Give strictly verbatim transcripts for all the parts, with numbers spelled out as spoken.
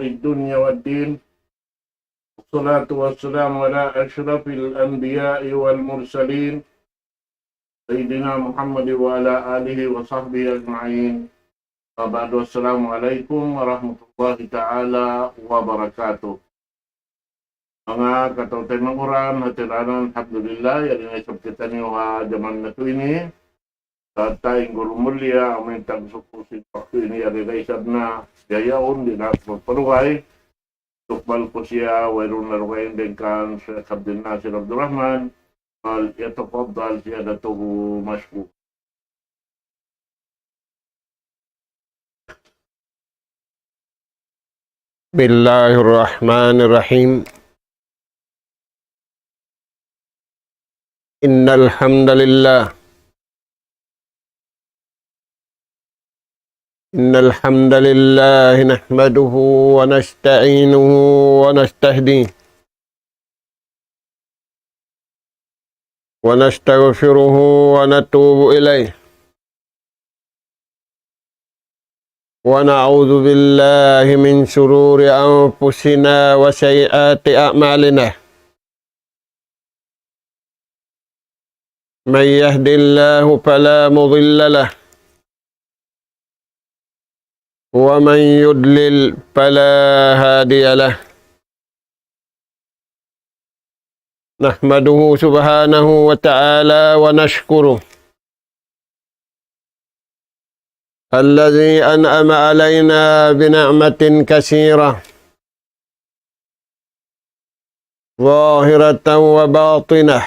الدنيا والدين. والصلاة والسلام على أشرف الأنبياء والمرسلين، سيدنا محمد وعلى آله وصحبه أجمعين. وبعد، السلام عليكم ورحمة الله تعالى وبركاته. Manga kataw-taymanghuran, hāti niya, alhamdulillah, yari na isab kitaniyu ha jaman natu' ini. Sa' in guru mulia, amu in tagsuku sin waktu ini, yari na isab na, yaun, di' na magpaluhay. Tukbal ku siya, wayruun na dugaing dayng kan Sheikh Abdul Nasir Abdul Rahman, فليتفضل سيادته مشكورا. بسم الله الرحمن الرحيم. إن الحمد لله إن الحمد لله نحمده ونستعينه ونستهديه ونستغفره ونتوب إليه، ونعوذ بالله من شرور أنفسنا وسيئات أعمالنا. من يهد الله فلا مضل له، ومن يضلل فلا هادي له. نحمده سبحانه وتعالى ونشكره الذي أنعم علينا بنعمة كثيرة ظاهرة وباطنة،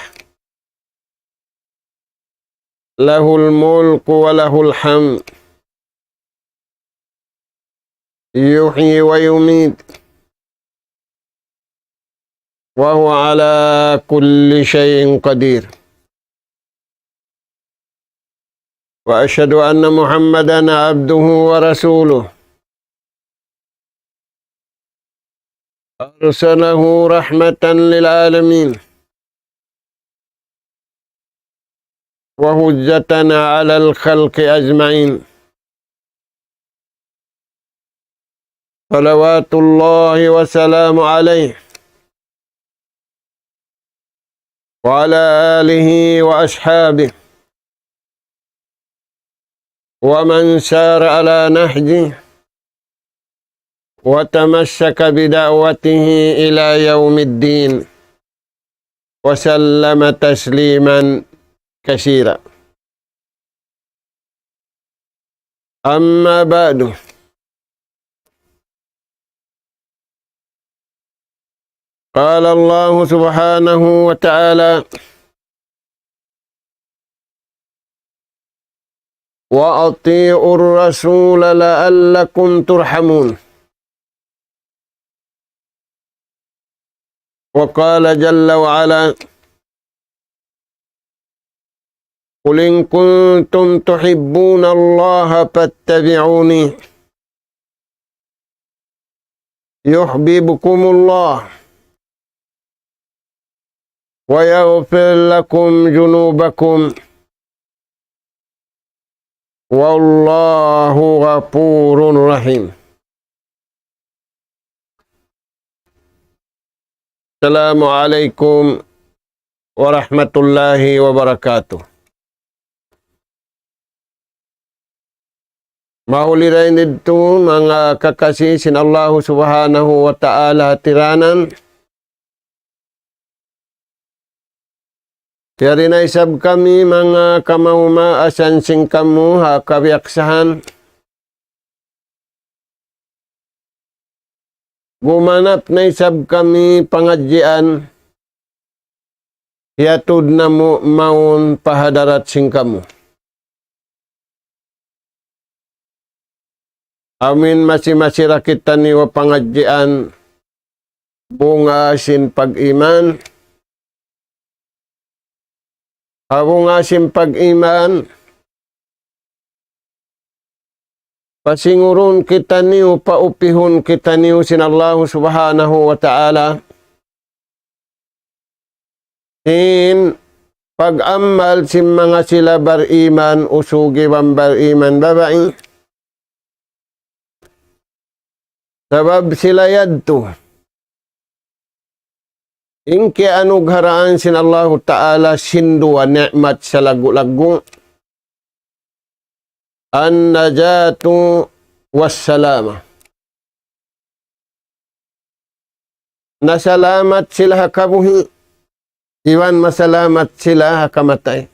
له الملك وله الحمد، يحيي ويميت، وهو على كل شيء قدير. وأشهد أن محمدا عبده ورسوله، أرسله رحمة للعالمين وحجة على الخلق أجمعين، صلوات الله وسلامه عليه وعلى آله وأصحابه ومن سار على نهجه وتمسك بدعوته إلى يوم الدين، وسلم تسليما كثيرا. أما بعد، قال الله سبحانه وتعالى: وأطيعوا الرسول لعلكم ترحمون. وقال جل وعلا: قل إن كنتم تحبون الله فاتبعوني يحببكم الله ويغفر لكم ذنوبكم والله غفور رحيم. السلام عليكم ورحمة الله وبركاته. Mahuli dayn didtu manga kakasi sin Allahu Subhanahu wa Ta'ala hatiranan. Yari na isab kami manga kamaas-maasan sin kamu ha kabiyaksahan. Gumanap na isab kami pangadjian, hiyatud namu' mawn pa hadarat sin kamu. Amin masi-masi da kitaniyu pangadjian bunga sin pag-iman. Ha bunga sin pag-iman, pasingurun kitaniyu, paupihun kitaniyu sin Allahu Subhanahu wa Ta'ala sin pag-amal sin manga sila bariman usug iban bariman babai. Sabab sila yadtu in kiyaanugharaan sin Allahu Ta'ala sin duwa ni'mat salaggu'-laggu'. النجاة والسلامة. Nasalamat sila ha kabuhi', iban masalamat sila ha kamatay.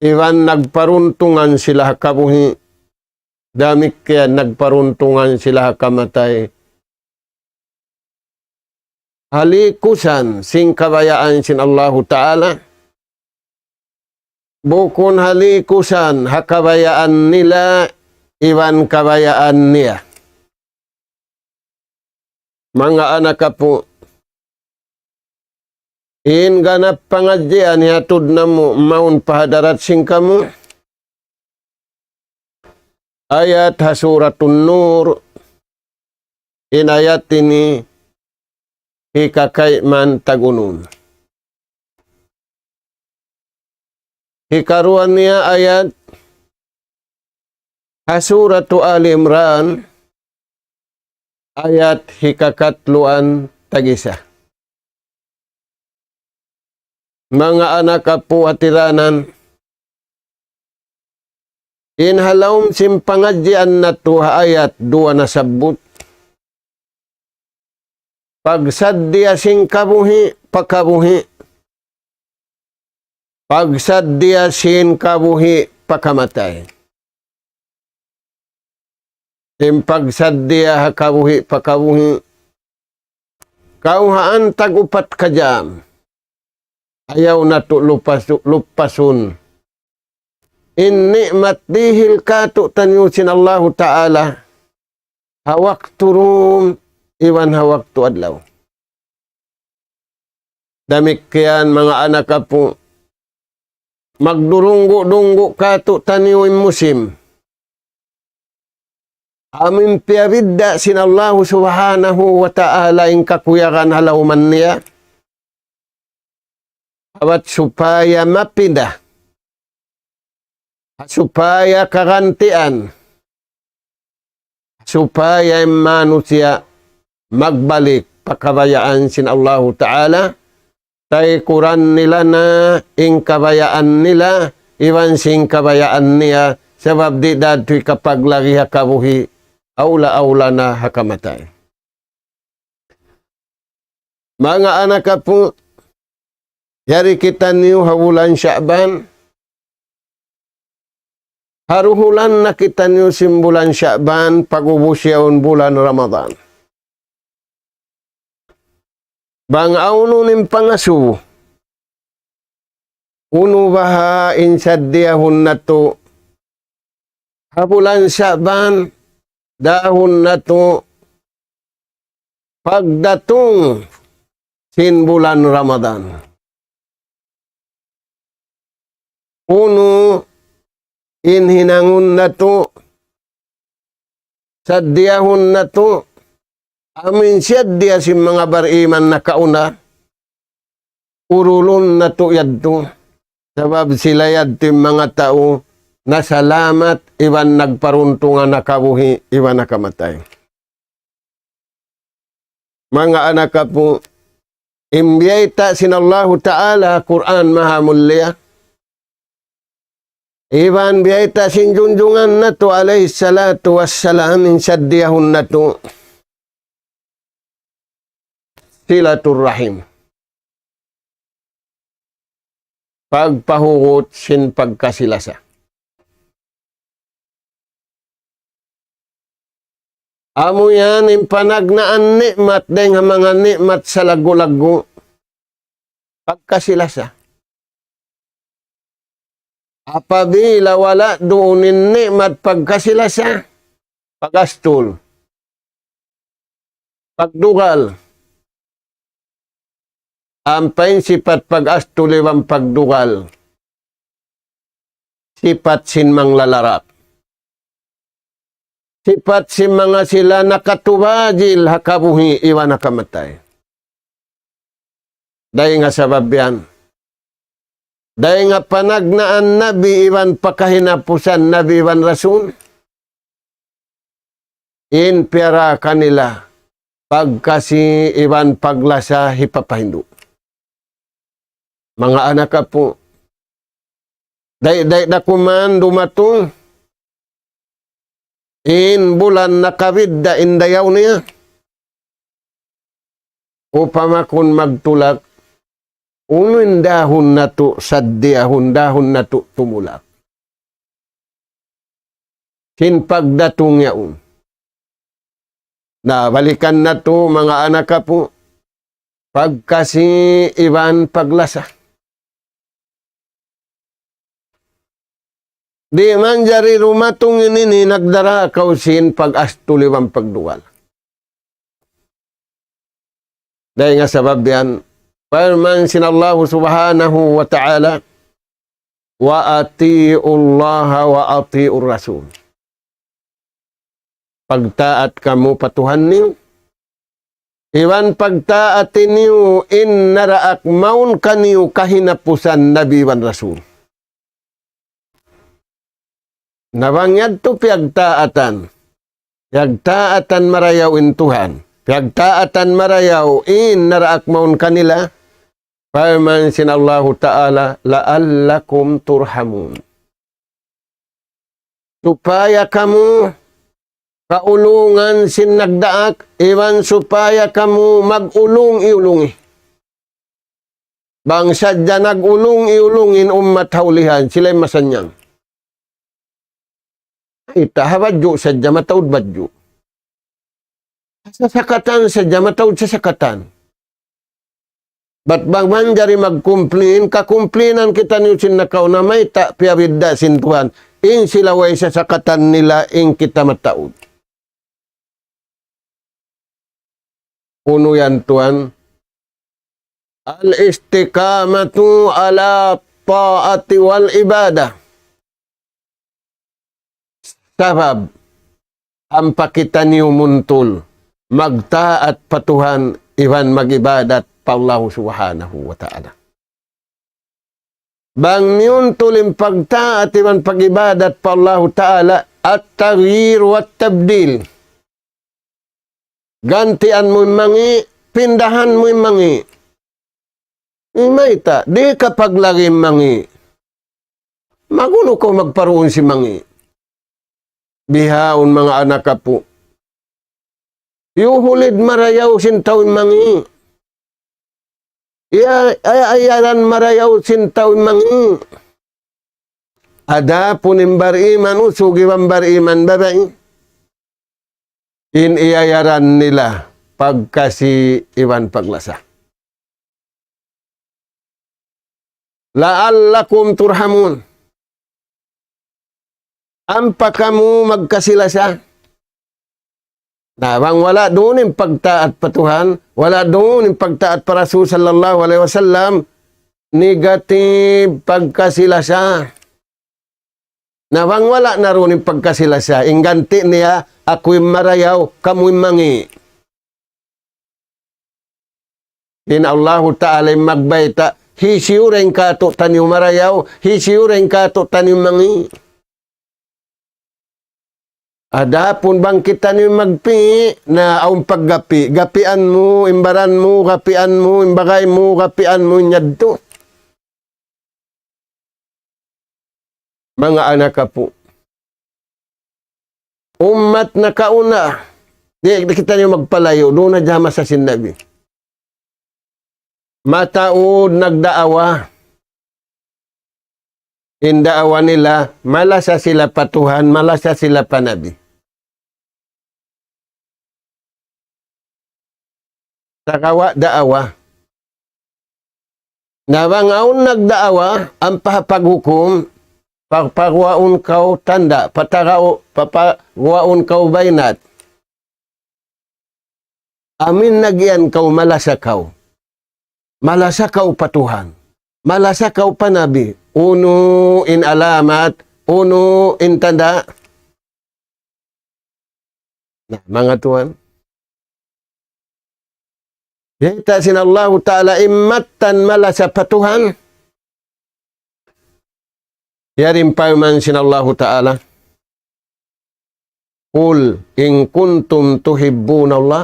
Iban nagparuntungan sila ha kabuhi', damikkiyan nagparuntungan sila ha kamatay. Ha likusan sin kabayaan sin Allahu Ta'ala, bukun ha likusan ha kabayaan nila iban kabayaan niya. Manga anak apu', in ganap pangadjian hiyatud namu' mawn pa hadarat sin kamu, ayat ha Suratun Nur, in ayat ini hikakayman tag-unum. Hikaruwa niya ayat ha Suratu Ali Imran, ayat hikakatluan tag-isa. Manga anak apu' hatiranan, in ha lawm sin pangadjian natu' ha ayat duwa nasabbut, pagsaddiya sin kabuhi' pa kabuhi', pagsaddiya sin kabuhi' pa kamatay. In pagsaddiya ha kabuhi' pa kabuhi', kawhaan tag upat ka jam. Ayaw natu' lupasu-, lupasun in ni'mat dihil kātu'niyu sin Allahu Ta'ala ha waktu dūm iban ha waktu adlaw. Damikkiyan manga anak apu', magdurunggu'-dunggu' kātu'niyu in musim. Amu in piyabidda' sin Allahu Subhanahu wa Ta'ala in kakuyagan ha lawman niya. Abat supaya mapinda, supaya kagantian, supaya in manusiya' magbalik pa kabayaan sin Allahu Ta'ala, taykuran nila na in kabayaan nila iban sin kabayaan niya, sabab di' da tuud kapaglagi ha kabuhi', awla-awla na ha kamatay. Manga anak apu', yari kitaniyu ha bulan Sha'ban. Haruhulan na kitaniyu sin bulan Sha'ban, pag'ubus yaun bulan Ramadan. Bang awnun in pangasubu, unu baha' in saddiyahun natu' ha bulan Sha'ban, dahun natu' pagdatung sin bulan Ramadan. Unu in hinangun natu', saddiyahun natu', amu in siyaddiya sin manga bariman nakauna, urulun natu' yadtu. Sabab sila yadtu in manga tau nasalamat iban nagparuntungan ha kabuhi' iban ha kamatay. Manga anak apu', in biyayta' sin Allahu Ta'ala Qur'an maha mulia, iban biyayta' sin junjungan natu' alayhi salatu wassalam, in saddiyahun natu' silatur rahim. Pagpahugut sin pagkasi-lasa. Amu yan in panagnaan ni'mat dayn ha manga ni'mat salaggu'-laggu'. Pagkasi-lasa. Apabila wala' duun in ni'mat pagkasi-lasa, pag-astul, pagdugal. Ampa in sipat pag-astul iban pagdugal, sipat sin manglalarak. Sipat sin manga sila nakatubajil ha kabuhi' iban ha kamatay. Dayn ha sabab yan, dayn ha panagnaan Nabi iban pakahinapusan Nabi iban Rasul, in piyara kanila pagkasi iban paglasa hipapahindu'. Manga anak apu', day-day da kuman dumatung in bulan nakabidda' in dayaw niya. Upama kun magtulak, unu in dahun natu' saddihun, dahun natu' tumulak sin pagdatung yaun. Na, balikan natu', manga anak apu', pagkasi iban paglasa. Di' manjari dumatung ini, ini nagdara kaw sin pag-astul iban pagdugal. Dayn ha sabab yan, parman sin Allahu Subhanahu wa Ta'ala, وأطيعوا الله وأطيعوا الرسول. Pagtaat kamu pa Tuhan niyu, iban pagtaati niyu in naraak mawn kaniyu kahinapusan Nabi iban Rasul. Na bang yadtu piyagtaatan, piyagtaatan marayaw in Tuhan, piyagtaatan marayaw in naraak mawn kanila, parman sin Allahu Ta'ala, لعلكم ترحمون. Supaya kamu kaulungan sin nagdaak, iban supaya kamu mag-ulung-iulungi. Bang sadja nag-ulung-iulung in ummat ha ulihan, sila in masannyang. Mayta', ha badju' sadja mataud badju'. Sasakatan sadja mataud sasakatan. Bat bang manjari magkumplin, kakumplinan kitaniyu sin nakauna, mayta' piyabidda' sin Tuhan. In sila way sasakatan nila, in kita mataud. Unu yan, tuwan? الاستقامة على الطاعة والعبادة. Sabab, ampa kitaniyu muntul magtaat pa Tuhan iban mag-ibadat pa Allahu Subhanahu wa Ta'ala. Bang miyuntul in pagtaat iban pag-ibadat pa Allahu Ta'ala, التغيير والتبديل. Gantian mu in mangi', pindahan mu in mangi'. Mayta', di' ka paglagi in mangi'. Magunu kaw magparuun sin mangi'. Bihaun manga anak apu'. Iyuhulid marayaw sin tau in mangi'. Iya, ay-, ayaran marayaw sin tau in mangi'. Adapun in bariman usug iban bariman babai, in iyayaran nila pagkasi iban paglasa. لعلكم ترحمون. Ampa kamu magkasi-lasa. Na, bang wala' duun in pagtaat pa Tuhan, wala' duun in pagtaat pa Rasul sallallahu alayhi wasallam, negative pagkasi-lasa. Na, bang wala' na duun in pagkasi-lasa, in ganti' niya, aku in marayaw, kamu in mangi'. In Allahu Ta'ala in magbayta', hisiyu da in kātu'niyu marayaw, hisiyu da in kātu'niyu mangi'. Adapun bang kitaniyu magpi', na awn paggapi', gapian mu, in baran mu, gapian mu, in bagay mu, gapian mu, in yadtu. Manga anak apu'. Ummat nakauna, di', di' kitaniyu magpalayu', duun na ha masa sin Nabi. Mataud nagdaawa. In daawa nila, malasa sila pa Tuhan, malasa sila pa Nabi. Sagawa' daawa. Na bang awn nagdaawa, ampa ha paghukum, pagpaguwaun kaw tanda', patagau-, papaguwaun kaw baynat. Amin na giyan kaw malasa kaw. Malasa kaw pa Tuhan. Malasa kaw pa Nabi. Unu in alamat, unu in tanda'. Na, manga tuwan. Kita' sin Allahu Ta'ala in mattan malasa pa Tuhan. Yari in parman sin Allahu Ta'ala. قل إن كنتم تحبون الله.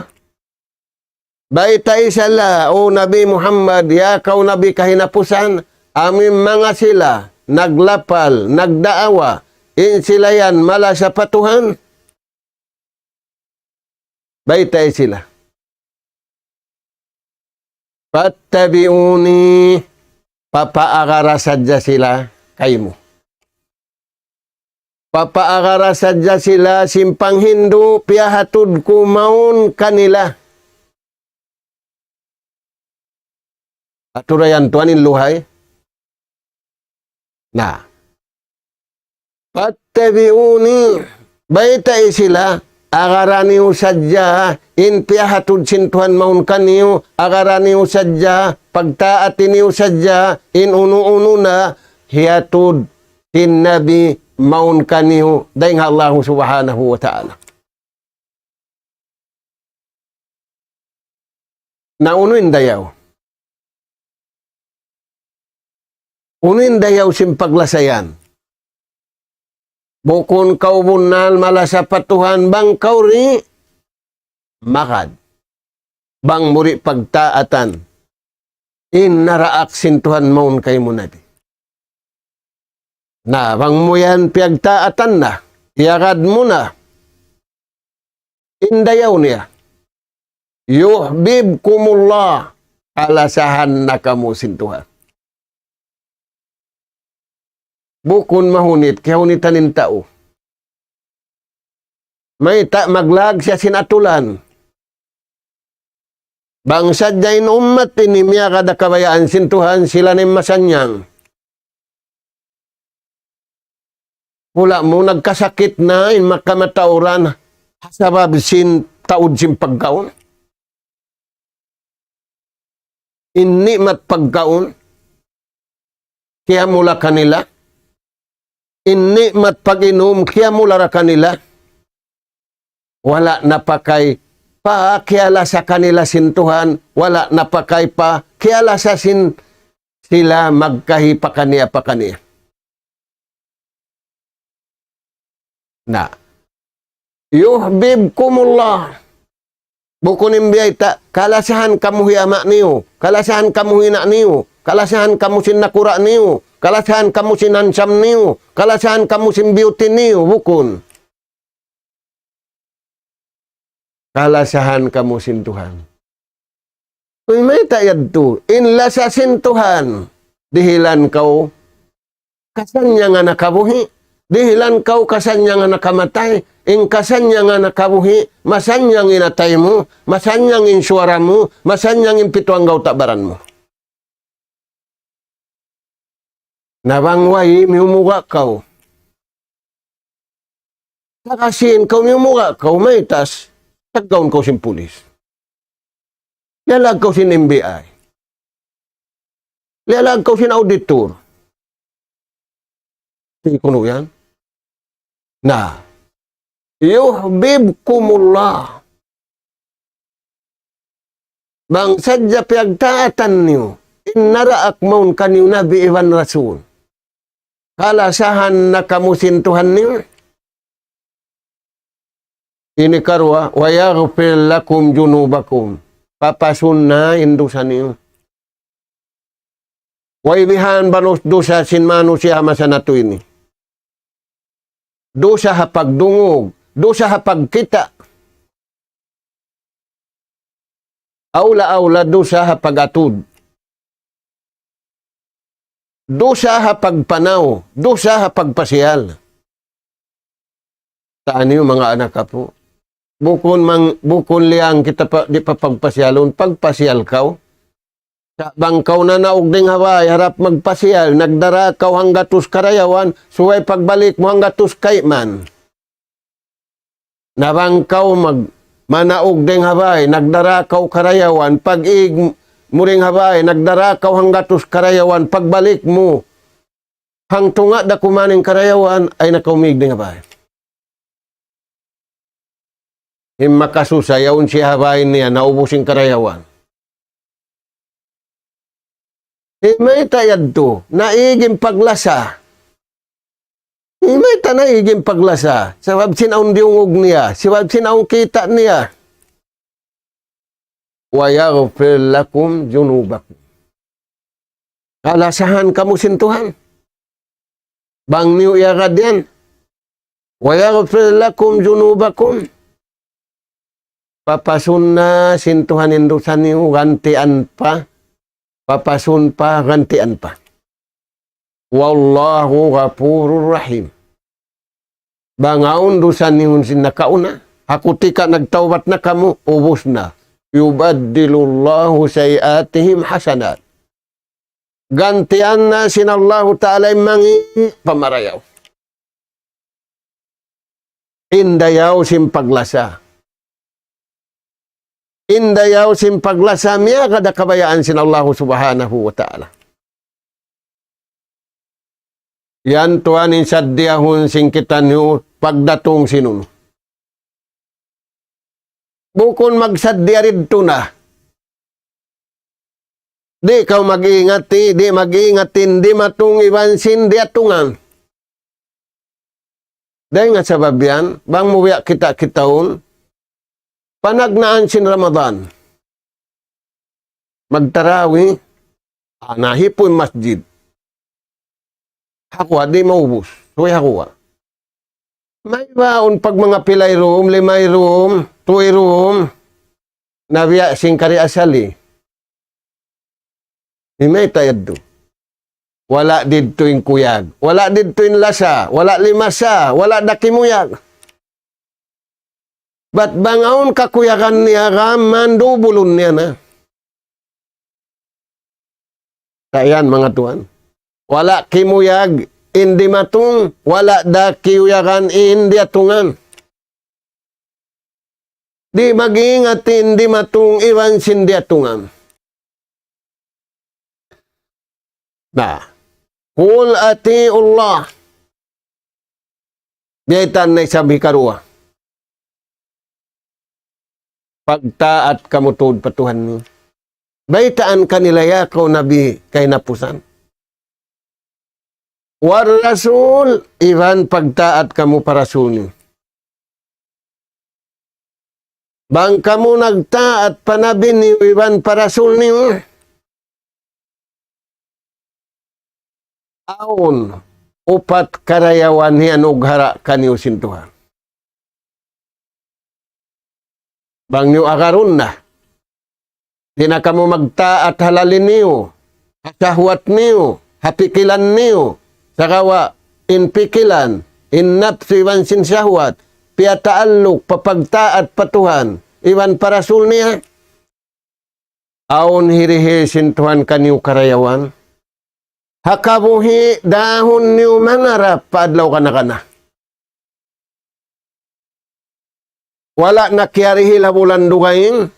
Baytai sila, O Nabi Muhammad, ya kaw Nabi kahinapusan, amu in manga sila naglapal, nagdaawa, in sila yan malasa pa Tuhan. Baytai sila. فاتبعوني, papaagara sadja sila kaymu. Papaagara sadja sila sin panghindu' piyahatud ku mawn kanila. Aturayan tuwan in luhay. Na. فاتبعوني, baytai sila, agara niyu sadja in piyahatud sin Tuhan mawn kaniyu, agara niyu sadja, pagtaati niyu sadja in unu-unu na hiyatud sin Nabi mawn kaniyu dayn ha Allah Subhanahu wa Ta'ala. Na unu in dayaw? Unu in dayaw sin paglasa yan? Bukun kaw bunnal malasa pa Tuhan bang kaw di' magad, bang mu di' pagtaatan in naraak sin Tuhan mawn kaymu Nabi. Na bang mu yan piyagtaatan na, iyagad mu na, in dayaw niya, يحببكم الله, kalasahan na kamu sin Tuhan. Bukun mahunit, kiyahunitan in tau. Mayta' maglag siya sin atulan. Bang sadja in ummat ini miyagad ha kabayaan sin Tuhan, sila na in masannyang. Hula' mu nagkasakit na in manga kamatauran ha sabab sin taud sin pagkaun. In ni'mat pagkaun, kiyamula kanila. In ni'mat pag-inum, kiyamula ra kanila. Wala' na pa kay pa kiyalasa kanila sin Tuhan, wala' na pa kay pa kiyalasa sin sila magkahi pakaniya-pakaniya. Na. يحببكم الله. Bukun in biyayta', kalasahan kamu hi ama' niyu, kalasahan kamu hi ina' niyu, kalasahan kamu sin nakura' niyu, kalasahan kamu sin handsome niyu, kalasahan kamu sin beauty niyu, bukun. Kalasahan kamu sin Tuhan. Uy, mayta' yadtu, in lasa sin Tuhan, dihilan kaw kasannyangan ha kabuhi', dihilan kaw kasannyangan ha kamatay, in kasannyangan ha kabuhi', masannyang in atay mu, masannyang in suwara mu, masannyang in pitu anggawta' baran mu. Na bang way, miyumuga' kaw. Takasiin kaw, miyumuga' kaw, maytas, taggawun kaw sin pulis. Liyalag kaw sin M B I. Liyalag kaw sin auditor. Di' kunu' yan. Na. يحببكم الله. Bang sadja piyagtaatan niyu in naraak mawn kaniyu nabi iban rasul, kalasahan na kamu sin Tuhan niyu. Ini karuwa, ويغفر لكم ذنوبكم. Papasun na in dusa niyu. Way bihan banus dusa sin manusiya' ha masa natu' ini. Dusa ha pagdungug, dusa ha pagkita'. Awla-awla dusa ha pag-atud. Dusa ha pagpanaw, dusa ha pagpasiyal. Taniyu manga anak apu'. Bukun mang, bukun liyang kita pa, di' pa pagpasiyalun, pagpasiyal kaw. Sa' bang kaw nanaug dayn ha bay, harap magpasiyal, nagdara kaw hanggatus karayawan, subay pagbalik mu hanggatus kayman. Na bang kaw mag-, manaug dayn ha bay, nagdara kaw karayawan, pag-ig mu dayn ha bay, nagdara kaw hanggatus karayawan, pagbalik mu, hangtunga' da kuman in karayawan, ayaw na kaw miig dayn ha bay. In makasusa, yaun siya ha bay niya, naubus in karayawan. Di' mayta' yadtu, naig in paglasa. Mayta' na ig in paglasa? Sabab sin awn diyungug niya, sabab sin awn kita' niya. ويغفر لكم ذنوبكم. Kalasahan kamu sin Tuhan. Bang niyu iyagad yan. ويغفر لكم ذنوبكم. Papasun na sin Tuhan in dusa niyu, gantian pa. Papasun pa, gantian pa. والله غفور رحيم. Bang awn dusa niyu sin nakauna, ha kutika nagtawbat na kamu, ubus na. يبدل الله سيئاتهم حسنات. Gantian na sin Allahu Ta'ala in mangi' pamarayaw. In dayaw sin paglasa. In dayaw sin paglasa, miyagad ha kabayaan sin Allahu Subhanahu wa Ta'ala. Yan tuwan in saddiyahun sin kitaniyu pagdatung sin unu. Bukun magsaddiya didtu na. Di' kaw mag-ingat, di' mag-ingat in dimatung iban sin diyatungan. Dayn ha sabab yan, bang mu biya' kita-kitaun, panagnaan sin Ramadan. Magtarawi, ah, nahipu' in masjid. Hakuwa, di' maubus. Suwi hakuwa. Maybaun pag manga pilay rum, limay rum, tuwi rum, na biya' sin kari asali. Imayta' yadtu. Wala' didtu in kuyag. Wala' didtu in lasa. Wala' limasa. Wala' da kimuyag. Bat bang awn kakuyagan niya, kaman dubulun niya na. Sa' yan, manga tuwan. Wala' kimuyag in dimatung, wala' da kiyuyagan in diyatungan. Di' mag-ingat in dimatung iban sin diyatungan. Na, قل أطيعوا الله. Biyaytaan na isab hikaruwa. Pagtaat kamu tuud pa Tuhan niyu. Baytaan kanila, ya kaw Nabi, kahinapusan. والرسول, iban pagtaat kamu pa Rasul niyu. Bang kamu nagtaat pa Nabi niyu iban pa Rasul niyu, awn upat karayawan hiyanughara' kaniyu sin Tuhan. Bang niyu agarun na, di' na kamu magtaat ha lali niyu, ha sahwat niyu, ha pikilan niyu, sagawa' in pikilan, in napsu iban sin sahwat, piyataalluk pa pagtaat pa Tuhan iban pa Rasul niya. Awn hirihil sin Tuhan kaniyu karayawan. Ha kabuhi' dahun niyu mangarap pa adlaw kana-kana. Wala' na kiyarihil ha bulan dugaing.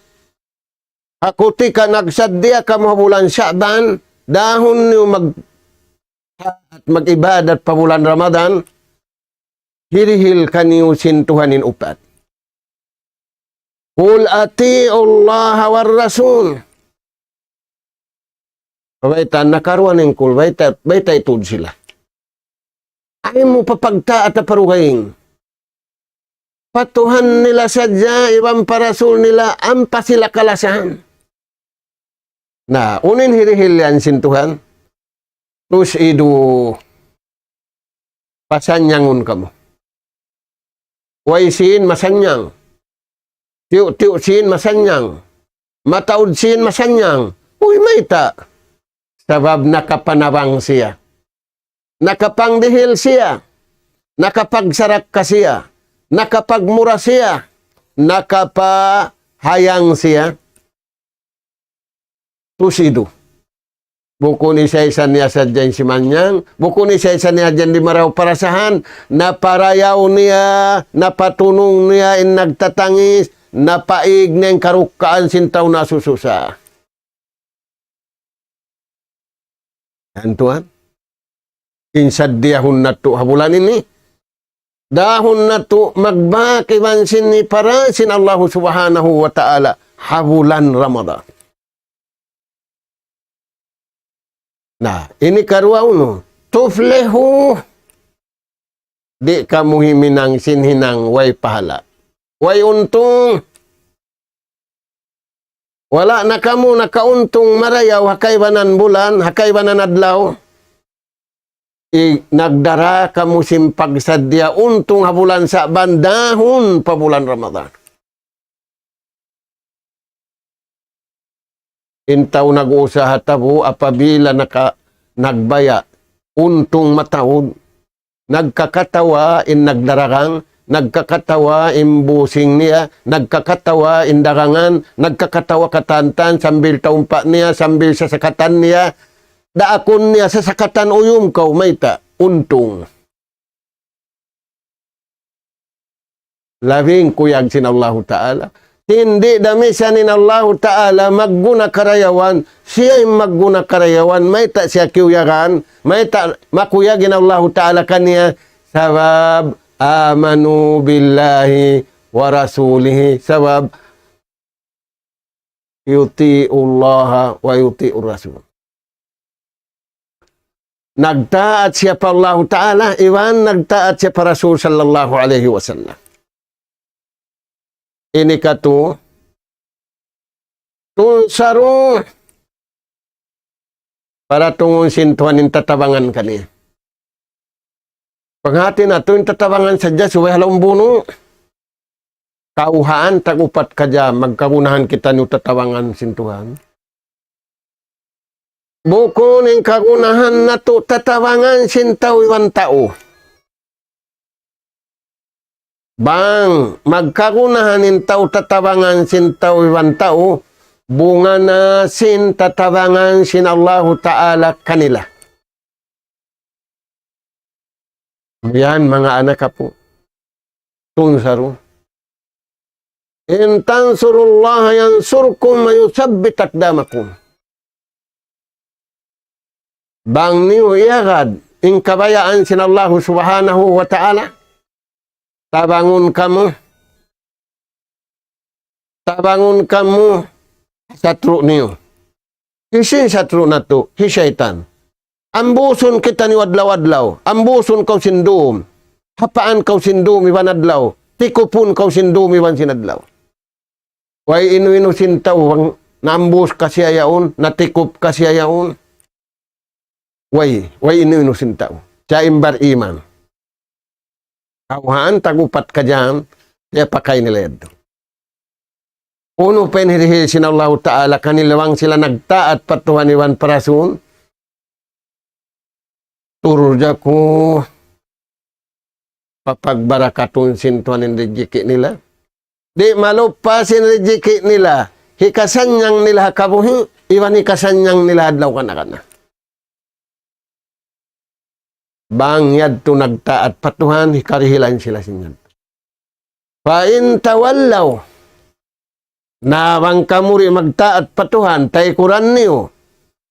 Ha kutika nagsaddiya kamu ha bulan Sha'ban, dahun niyu mag-, mag-ibadat pa bulan Ramadan, hirihil kaniyu sin Tuhan in upat. قل أطيعوا الله والرسول. Bayta' nakaruwa in kul, bayta', bayta' itud sila. Ayaw mu pa pagtaat pa dugaing. Pa Tuhan nila sadja, iban pa Rasul nila, ampa sila kalasahan. Na, unu in hirihil yan sin Tuhan? تسعدوا. Pasanyangun kamu. Way sīn masannyang. Tiyu'-tiyu' sīn masannyang. Mataud sīn masannyang. Uy, mayta'? Sabab nakapanabang siya. Nakapangdihil siya. Nakapagsarakka siya. Nakapagmura siya. Nakapahayang siya. تسعدوا. Bukun isa-isa niya sadja in simannyang, bukun isa-isa niya sadja in di' marayaw parasahan, naparayaw niya, napatunung niya in nagtatangis, napaig niya in karukkaan sin tau nasususa. Yan tuwan. In saddiyahun natu' ha bulan ini. Dahun natu' magbak iban sin hipara sin Allahu Subhanahu wa Ta'ala ha bulan Ramadan. Na, ini karuwa unu. تفلحوا. Di' kamu himinang sin hinang way pahala'. Way untung. Wala' na kamu nakauntung marayaw ha kaibanan bulan, ha kaibanan adlaw. I-, nagdara kamu sin pagsaddiya untung ha bulan Sa'ban dahun pa bulan Ramadan. In tau nag-usaha tabu apabila naka-, nagbaya', untung mataud, nagkakatawa in nagdaragang, nagkakatawa in busing niya, nagkakatawa in dagangan, nagkakatawa katantan sambil taumpa' niya, sambil sasakatan niya, daakun niya sasakatan uyum kaw mayta', untung. Labing kuyag sin Allahu Ta'ala. Di' da misan in Allahu Ta'ala magguna karayawan, siya in magguna karayawan, mayta' siya kiyuyagan, mayta' makuyag in Allahu Ta'ala kaniya, sabab آمنوا بالله ورسوله, sabab يطيعوا الله ويطيعوا الرسول. Nagtaat siya pa Allahu Ta'ala, iban nagtaat siya pa Rasul sallallahu alayhi wasallam. Ini katu, تنصروا, paratungun sin Tuhan in tatabangan kaniya. Panghati natu' in tatabangan sadja subay ha lawm bunu'. Kauhaan tag-upat ka jam, magkagunahan kitaniyu tatabangan sin Tuhan. Bukun in kagunahan natu' tatabangan sin tau iban tau. Bang magkagunahan in tau tatabangan sin tau iban tau, bunga na sin tatabangan sin Allahu Ta'ala kanila. Yan, manga anak apu'. تنصروا. إن تنصروا الله ينصركم ويثبت أقدامكم. Bang niyu iyagad in kabayaan sin Allahu Subhanahu wa Ta'ala, tabangun kamu, tabangun kamu satru' niyu. Hisiyu in satru' natu'? Hi saytan. Ambusun kitaniyu adlaw-adlaw. Ambusun kaw sin dum. Hapaan kaw sin dum iban adlaw. Tikupun kaw sin dum iban sin adlaw. Way inu-inu sin tau bang naambus ka siya yaun, natikup ka siya yaun. Way, way inu-inu sin tau. Siya in bariman. Kauhaan tag-upat ka jam, siya pakay nila yadtu. Unu pa in hirihil sin Allahu Ta'ala kanila bang sila nagtaat pa Tuhan iban pa Rasul? ترزقوا, papagbarakatun sin Tuhan in rijiki' nila. Di' maluppa sin rijiki' nila. Hikasannyang nila ha kabuhi', iban hikasannyang nila adlaw kana-kana. Bang yadtu nagtaat pa Tuhan, hikarihilan sila sin yadtu. فإن تولوا, na bang kamu di' magtaat pa Tuhan, taykuran niyu,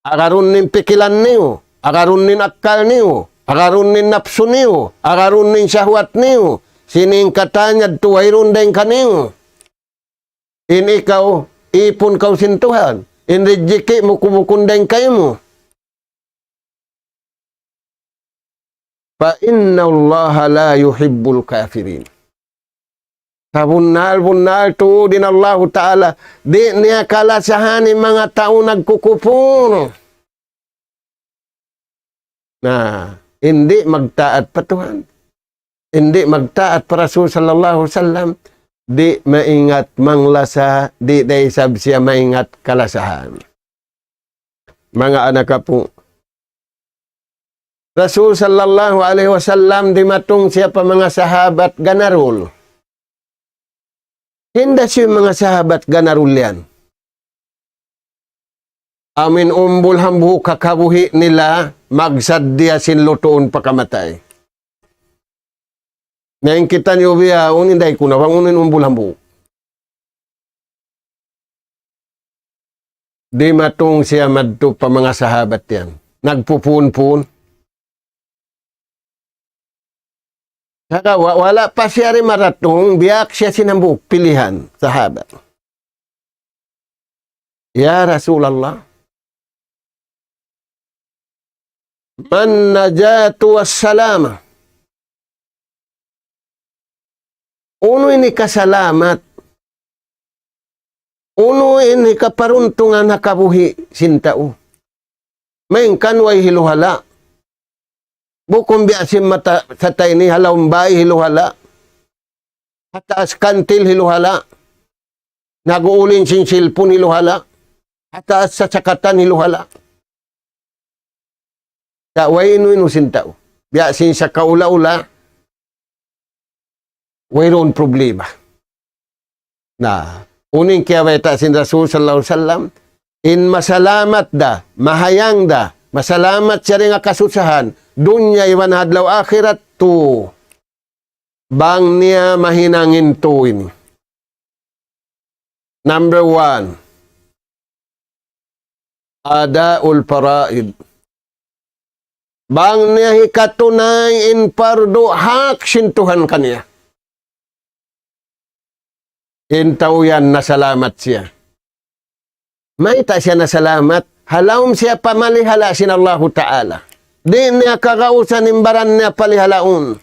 agarun in pikilan niyu, agarun in akkal niyu, agarun in napsu niyu, agarun in shahwat niyu, sin katan yadtu wayruun dayn kaniyu. In ikaw, ipun kaw sin Tuhan, in rijiki' mu kubukun dayn kaymu. فإن الله لا يحب الكافرين. Sabunnal-bunnal tuud in Allahu Ta'ala, di' niya kalasahan in manga tau nagkukupur. Na, in di' magtaat pa Tuhan, in di' magtaat pa Rasul sallallahu alayhi wasallam, di' maingat manglasa, di' da isab siya maingat kalasahan. Manga anak apu', Rasul sallallahu alayhi wasallam dimatung siya pa manga sahabat ganarul. Hinda siya manga sahabat ganarul yan. Amu in umbul hambuuk ha kabuhi' nila, magsaddiya sin lutuun pa kamatay. Na in kitaniyu bihaun, inday ku na bang unu in umbul hambuuk. Dimatung siya madtu pa manga sahabat yan. Nagpupun-pun. Saka wa-, wala' pa siya ri maratung, biya' siya sin hambuuk pilihan, sahabat. Ya Rasulullah, ما النجاة والسلامة؟ Unu in hikasalamat? Unu in hikaparuntungan ha kabuhi' sin tau? Malayngkan way hiluhala'. Bukun biya' sin mata, sa tayni ha lawm bay hiluhala'. Ha taas kantil hiluhala'. Nag-uulin sin cellphone hiluhala'. Ha taas sasakatan hiluhala'. Sa' way inu-inu sin tau. Biya' sin sakaula-ula, wayruun problema. Na, unu in kiyabayta' sin Rasul sallallahu alayhi wasallam, in masalamat da, mahayang da, masalamat siya dayn ha kasusahan, dunya iban ha adlaw akhirat, tu, bang niya mahinang in tu ini. Number one, ada'ul faraid. Bang niya hikatunay in pardu hak sin Tuhan kaniya. In tau yan nasalamat siya. Mayta' siya nasalamat? Ha lawm siya pamalihala' sin Allahu Ta'ala. Di' niya kagausan in baran niya palihalaun.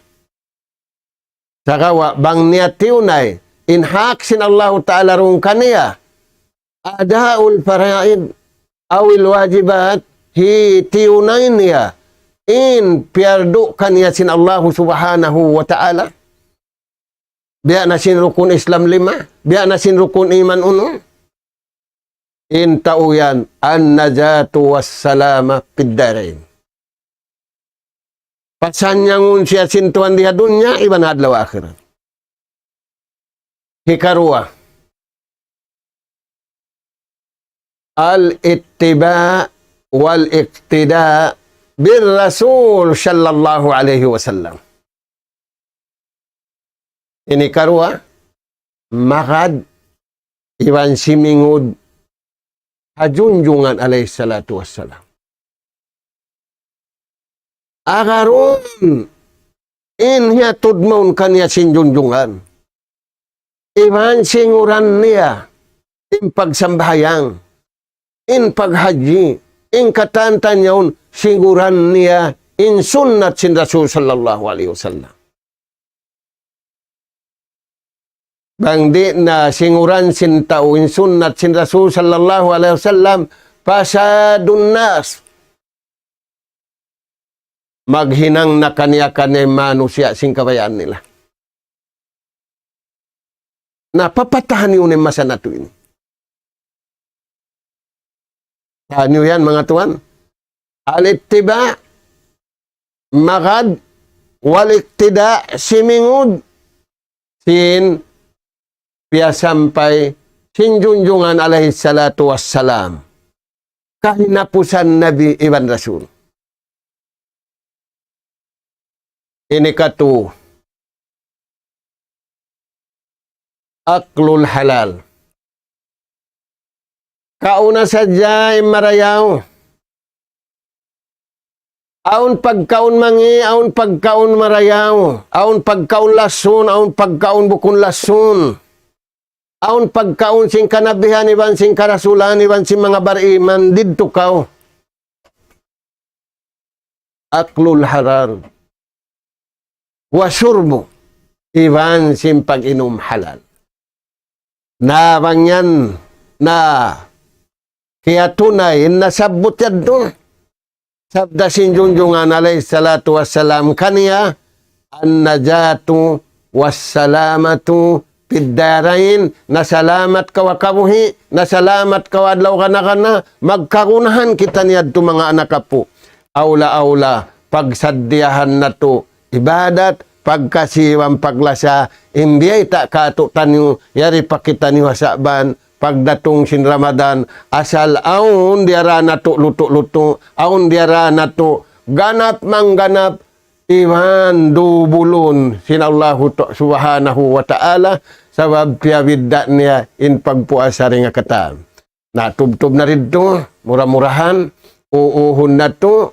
Sagawa' bang niya tiyunay in hak sin Allahu Ta'ala duun kaniya, ada'ul faraid awil wajibat, hi tiyunay niya in piyardu kaniya sin Allahu Subhanahu wa Ta'ala. Biya' na sin rukun Islam lima, biya' na sin rukun iman unum. In tau yan, an-najatu was-salama fid darain. Pasanyangun siya sin Tuhan di ha dunya, iban ha adlaw akhirat. Hikaruwa, al-ittiba' wal-iqtida' bir Rasul sallallahu alayhi wasallam. Ini karuwa, magad iban simingud ha Junjungan alayhi salatu wassalam. Agarun in hiyatud mawn kaniya sin Junjungan. Iban singuran niya in pagsambahayang, in paghajji, in katan-katan yaun, singuran niya in sunnat sin Rasul sallallahu alayhi wasallam. Bang di' na singuran sin tau in sunnat sin Rasul sallallahu alayhi wasallam, fasadun nas. Maghinang na kaniya-kaniya manusiya' sin kabayaan nila. Na, papatahan niyu in masa natu' ini. Tahan niyu yan, manga tuwan. Al-ittiba', magad, wal-iqtida', simingud, sin piyasampay sin Junjungan alayhi salatu wassalam. Kahinapusan Nabi iban Rasul. Ini katu, aklul halal. Kaun na sadja in marayaw. Awn pagkaun mangi', awn pagkaun marayaw, awn pagkaun lasun, awn pagkaun bukun lasun. Awn pagkaun sin kanabihan iban sin karasulan iban sin manga bariman didtu kaw. Aklul halal. Wa shurbu. Iban sin pag-inum halal. Na bang yan, na kiyatunay, in nasabbut yadtu. Sabda sin Junjungan alayhi salatu wassalam kaniya, an-najatu was-salamatu fid darain, nasalamat kaw ha kabuhi', nasalamat kaw ha adlaw gana-gana, magkagunahan kita niyadtu manga anak apu'. Awla-awla, pagsaddiyahan natu' ibadat, pagkasi iban paglasa, in biyayta' kātu'niyu, yari pa kitaniyu ha Sa'ban, pagdatung sin Ramadan, asal awn diyara natu' lutu'-lutu', awn diyara natu' ganap mangganap, iban dubulun sin Allahu ta-, Subhanahu wa Ta'ala, sabab piyabidda' niya in pagpuasa dayn ha katan. Na, tubtub na didtu, mura-murahan, uuhun natu',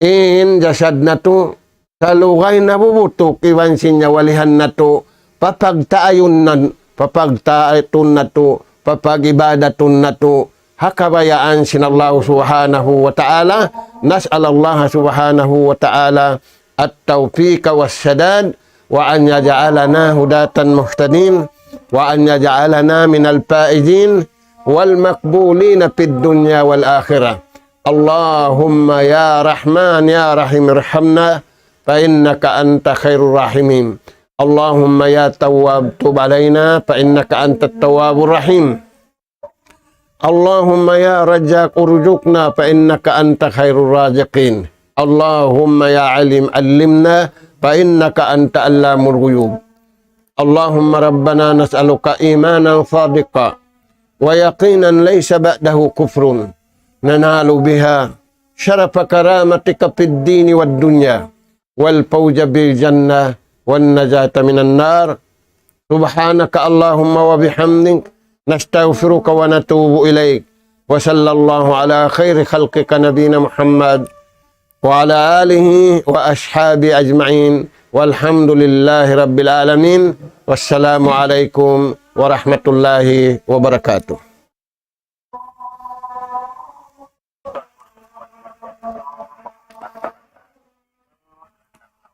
in jasad natu', salugay nabubutuk iban sin nyawalihan natu', papagtaayun na, papagtaatun natu', papag-ibadatun natu', ha kabayaan sin Allah Subhanahu wa Ta'ala. نسأل الله سبحانه وتعالى التوفيق والسداد. وأن يجعلنا هداة مهتدين، وأن يجعلنا من الفائزين والمقبولين في الدنيا والآخرة. اللهم يا رحمن يا رحيم ارحمنا فإنك أنت خير الراحمين. اللهم يا تواب تب علينا فإنك أنت التواب الرحيم. اللهم يا رزاق ارزقنا فإنك أنت خير الرازقين. اللهم يا عليم علمنا فإنك أنت علام الغيوب. اللهم ربنا نسألك إيمانا صادقا ويقينا ليس بعده كفر ننال بها شرف كرامتك في الدين والدنيا والفوز بالجنة والنجاة من النار. سبحانك اللهم وبحمدك نستغفرك ونتوب إليك. وصلى الله على خير خلقك نبينا محمد وعلى آله وأصحابه أجمعين والحمد لله رب العالمين. والسلام عليكم ورحمة الله وبركاته.